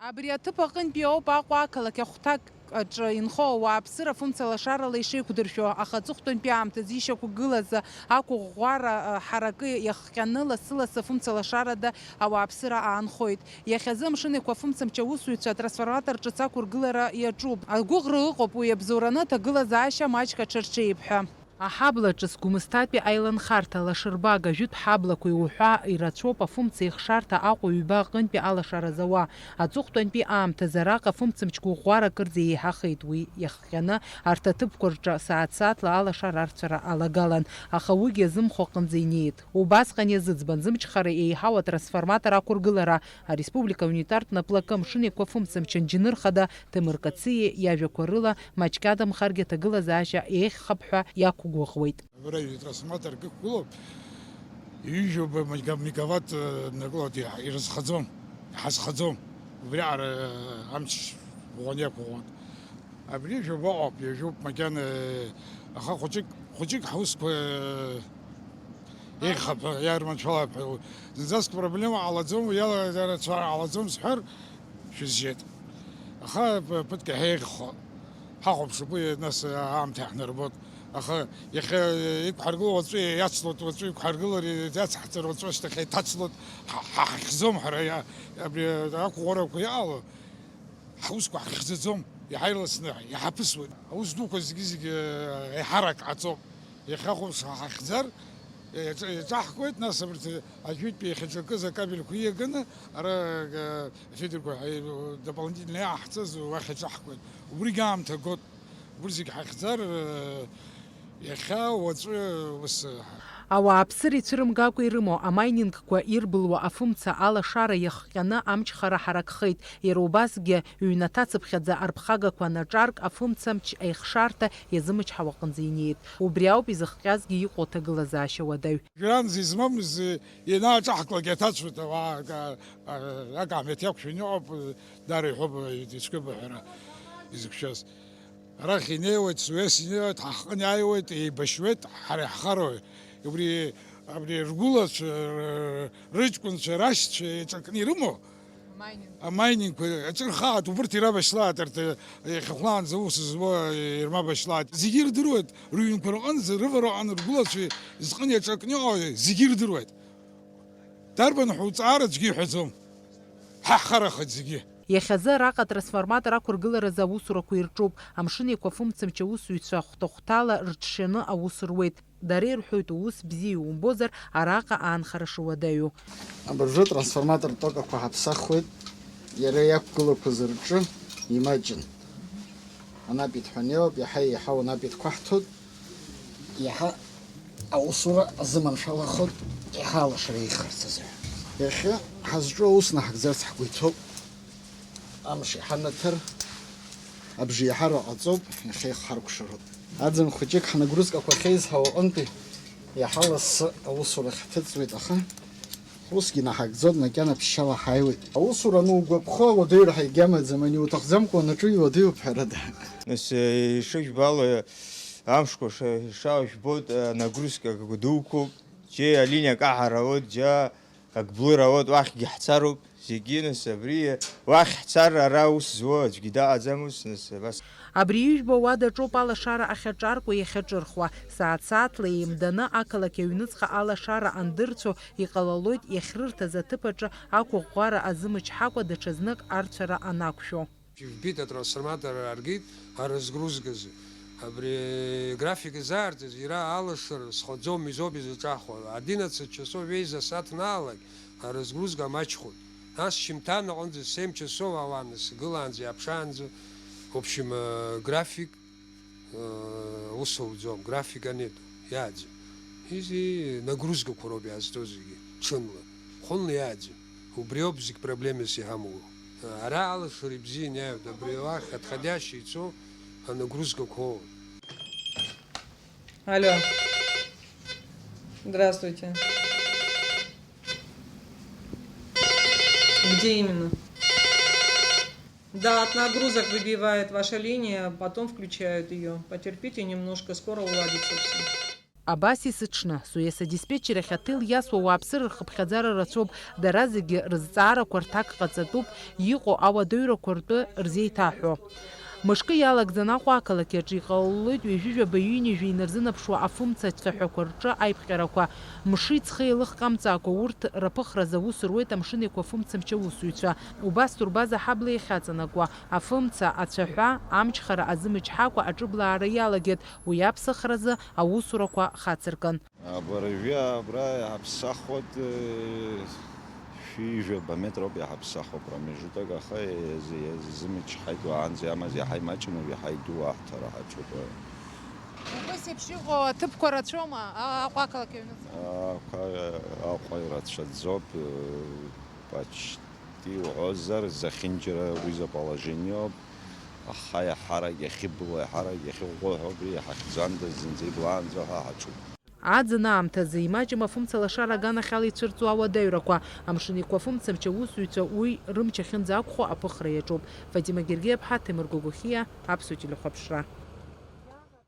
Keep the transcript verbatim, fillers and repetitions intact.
Абри аҭыԥ аҟынтәи ауп Аҟәа ақалақь ахәҭак аҿы инхо ауааԥсыра фымца лашарала ишеиқәдыршәо, аха аҵыхәтәантәи аамҭазы ишьақәгылаз ақәыӷәӷәара ҳаракы иахҟьаны, лассы-лассы фымца лашарада ауааԥсыра аанхоит. Иахьазы Амшын Еиқәа фымцамч аусзуҩцәа атрансформатор ҿыц ақәыргылара иаҿуп. Агәыӷра ыҟоуп уи абзоураны аҭагылазаашьа маҷк аҽарҽеип ҳәа. Аҳабла ҿыц Гәымсҭатәи аиланхарҭа лашарбага, жәытә ҳаблақәеи уҳәа ирацәоуп афымца еихшарҭа Аҟәа ҩба аҟынтәи алашара зауа. Аҵыхәтәантәи аамҭазы араҟа афымцамч гәыӷәӷәара акырӡа еиҳахеит, уи иахҟьаны арҭ аҭыԥқәа рҿы сааҭ-сааҭла алашара арцәара алагалан, аха уигьы азымхо аҟынӡа инеит. Убасҟан иазыӡбан зымчхара еиҳау атрансформатор ақәыргылара, ареспублика аунитартә наплакы Амшын Еиқәа фымцамч анџьныр хада Ҭемыр Кациа иажәақәа рыла, маҷк адамхаргьы аҭагылазаашьа еиӷьхап ҳәа иақәгәыӷуеит. Абра итрансформатор ықәгылоуп, ҩажәа мега-, мегаватт, э, накылоит, иҳ-, ирызхаӡом, иҳазхаӡом. Убриаҟара, э, амч ӷәӷәаны иақәыӷәӷәон. Абри жәаба ыҟоуп, ҩажәоуп макьана, э, аха хәыҷык, хәыҷык ҳусқәа, э, еиӷьхап ҳәа, иарманшәалап ҳәа. Зынӡаск проблема ҟалаӡом, уи ала рацәа ҟалаӡом сҳәар, шәызжьеит. Аха п-, ԥыҭк иаҳа еиӷьхо. Ҳахәаԥшып уи, нас, аамҭа иаҳнарбоит. Аха иахьа иқәҳаргыло уаҵәы иацлоит, уаҵәы иқәҳаргылар иацҳҵар, уаҵәы ашьҭахь иҭацлоит. Ҳа-, ҳа-, ҳахьӡом ҳара иа-, абри ақәыӷәӷәарақәа иҟало. Ҳусқәа ҳхьӡаӡом, иаҳа ирласны иҳаԥысуеит. Аус дуқәа зегьы-зегьы еиҳарак ҟаҵоуп. Иахьа хәымш ҳахьӡар, еиҿа-, еиҿаҳкуеит, нас абарҭ ажәытәтәи иахьаҿакыз акабельқәа ииаганы, ара, э, афидерқәа, э, дополнительно иааҳҵаз уахь иҿаҳкуеит. Убригь аамҭа гот. Убри зегь ҳахьӡар, э, иахьа, уаҵәы, ус. Ауааԥсыра ицәырымгакәа ирымоу амайнингқәа ирбылуа афымца алашара иахҟьаны амчхара ҳаракхеит. Иара убасгьы, ҩнаҭа цыԥхьаӡа арԥхагақәа анаҿарк, афымцамч аихшарҭа иазымчҳауа аҟынӡа инеит. Убри ауп изыхҟьазгьы иҟоу аҭагылазаашьа уадаҩ. Жәранӡа измамыз, ианааҿаҳклак иаҭацәуеит, ауаа ак-, ак-, акаамеҭ иақәшәаны иҟоуп, дара иҳәоуп, ицәгьоуп аҳәара изықәшәаз. Арахь инеиуеит, суес инеиуеит, ҳахҟын иааиуеит, еибашьуеит, ҳара иаҳхароуи? Убри, абри ргәылацәа, р-, рыҷкәынцәа, рашьцәа еиҿакны ирымоу? Амайнинг. Амайнингқәа аҿырхааит, убырҭ ирабашьлааит, арҭ, иахьахәлаанӡа аус зуа ирмабашьлааит. Зегьы ирдыруеит, рыҩнқәа рҟынӡа, рывараҟны, ргәылацәа зҟын иаҿакны иҟоу зегьы ирдыруеит. Дарбан ҳәа уҵаара аӡәгьы иҳәаӡом. Ҳаҳхарахеит зегьы. Иахьазы араҟа атрансформатор ақәыргыларазы аусурақәа ирҿуп. Амшын Еиқәа фымцамч аусзуҩцәа хәҭа-хәҭала рыҽшаны аус руеит. Дара ирҳәоит, уус бзиа иумбозар, араҟа аанхара шуадаҩу. Абыржәы трансформатор токақәа ҳаԥсахуеит, иара иақәгылақәаз рҿы имаҷын. Анапит ҳәа неиуап, иаҳа еиҳау анапитқәа ҳҭоит, иаҳа аусура азыманшәалахоит, иаҳа алашара еиӷьхарц азы. Иахьа ҳазҿу аус наҳагӡарц ҳгәы иҭоуп. Амш иҳанаҭар, абжеиҳара ҟаҵоуп, иахьа ихҳаркәшароуп. Аӡын хәыҷык ҳнагрузкақәа ахьеизҳау аҟынтәи иаҳа лассы аусурахь ҳҭыҵуеит, аха усгьы наҳагӡоит, макьана ԥшьшьала ҳааиуеит. Аусура анугәаԥхо, ауадаҩра ҳәа егьамаӡам, ани уҭахӡамкәа уанаҿу иуадаҩуп, ҳәарада. Нас, э, ишыжәбало, амшқәа ша-, шаажәбоит, э, нагрузкак дуқәоуп, џьеи алиниа каҳарауеит, џьа ак блыраауеит, уахьгьы ҳцароуп, зегьы, нас, абри уахь ҳцар, ара ус зуа аӡәгьы дыҟаӡам, ус, нас, абас. Абри ижәбо уа даҿоуп алашара ахьаҿаркуа иахьаҿырхуа. Сааҭ-сааҭла еимданы ақалақь аҩныҵҟа алашара андырцәо, иҟалалоит иахьрырҭаз аҭыԥ аҿы ақәыӷәӷәара азымчҳакәа даҽазнык арцәара анақәшәо. Ижәбеит, атрансформатор ааргеит аразгрузказы. Абри график изаарҵаз, иара алашара зхаӡом, изоуп изаҿахо. Одиннадцать часов ҩеиза сааҭ анаалак, аразгрузка амаҷхон. Нас шьымҭан аҟынӡа семь часов ауан, сгылаанӡа, иааԥшаанӡа, в общем, э, график, э, ус ауӡом, графика нету, иааӡам. Изи нагрузкақәа роуп иаазҭоу зегьы, ҽынла, хәынла иааӡам. Убриоуп зегь проблемас иҳамоу. Ара алашара ибзианы иааҩуеит, абри уахь отходящий ицо анагрузкақәоу. Алло. Здравствуйте. Где именно? Да, от нагрузок выбивает ваша линия, потом включают её. Потерпите немножко, скоро уладится всё. Абас есыҽны, Суеса диспетчер ахь аҭел иасуа ауааԥсыра рхыԥхьаӡара рацәоуп, дара зегьы рызҵаарақәа рҭак ҟаҵатәуп, иҟоу ауадаҩрақәа ртәы рзеиҭаҳәо. Мышкы иалагӡан Аҟәа ақалақь аҿы иҟалалоит ҩажәи жәаба ҩынҩажәи инарзынаԥшуа афымца ацәаҳәақәа рҿы аиԥҟьарақәа. Мши ҵхи еилыхҟамҵакәа урҭ раԥыхразы аус руеит Амшын Еиқәа фымца мчы аусзуҩцәа. Убас турбаза аҳабла иахьаҵанакуа, афымца, ацәаҳәа, амчхара азымчҳакәа аҿыблаара иалагеит, уи аԥсахразы аусурақәа хацыркын. Абыржәы абра иҳаԥсахуеит, э, шәи жәаба метроуп иҳаԥсахуа промежуток, аха иаз-, иазымчҳаит, уаанӡа иамаз иаҳа имаҷны, иаҳа иду аҳҭара ҳаҿуп. Убас еиԥш иҟоу аҭыԥқәа рацәоума, а-, Аҟәа ақалақь аҩныҵҟа? Аҟәа, Аҟәа ирацәаӡоуп, э, почти уҳәозар, зехьынџьара уи заположениоуп, аха иаҳарак иахьыбылуа, иаҳарак иахьыӷәӷәоу ҳәа убри иҳахьӡандаз зынӡа иблаанӡа ҳәа ҳаҿуп. Аӡын аамҭазы имаҷым афымца лашара аганахьала ицәырҵуа ауадаҩрақәа, Амшын Еиқәа фымца мчы аусзуҩцәа уи рымч ахьынӡақәхо аԥыхра иаҿуп. Фатима Гергиаԥҳа, Ҭемыр Гогохиа, Аԥсуа телехәаԥшра.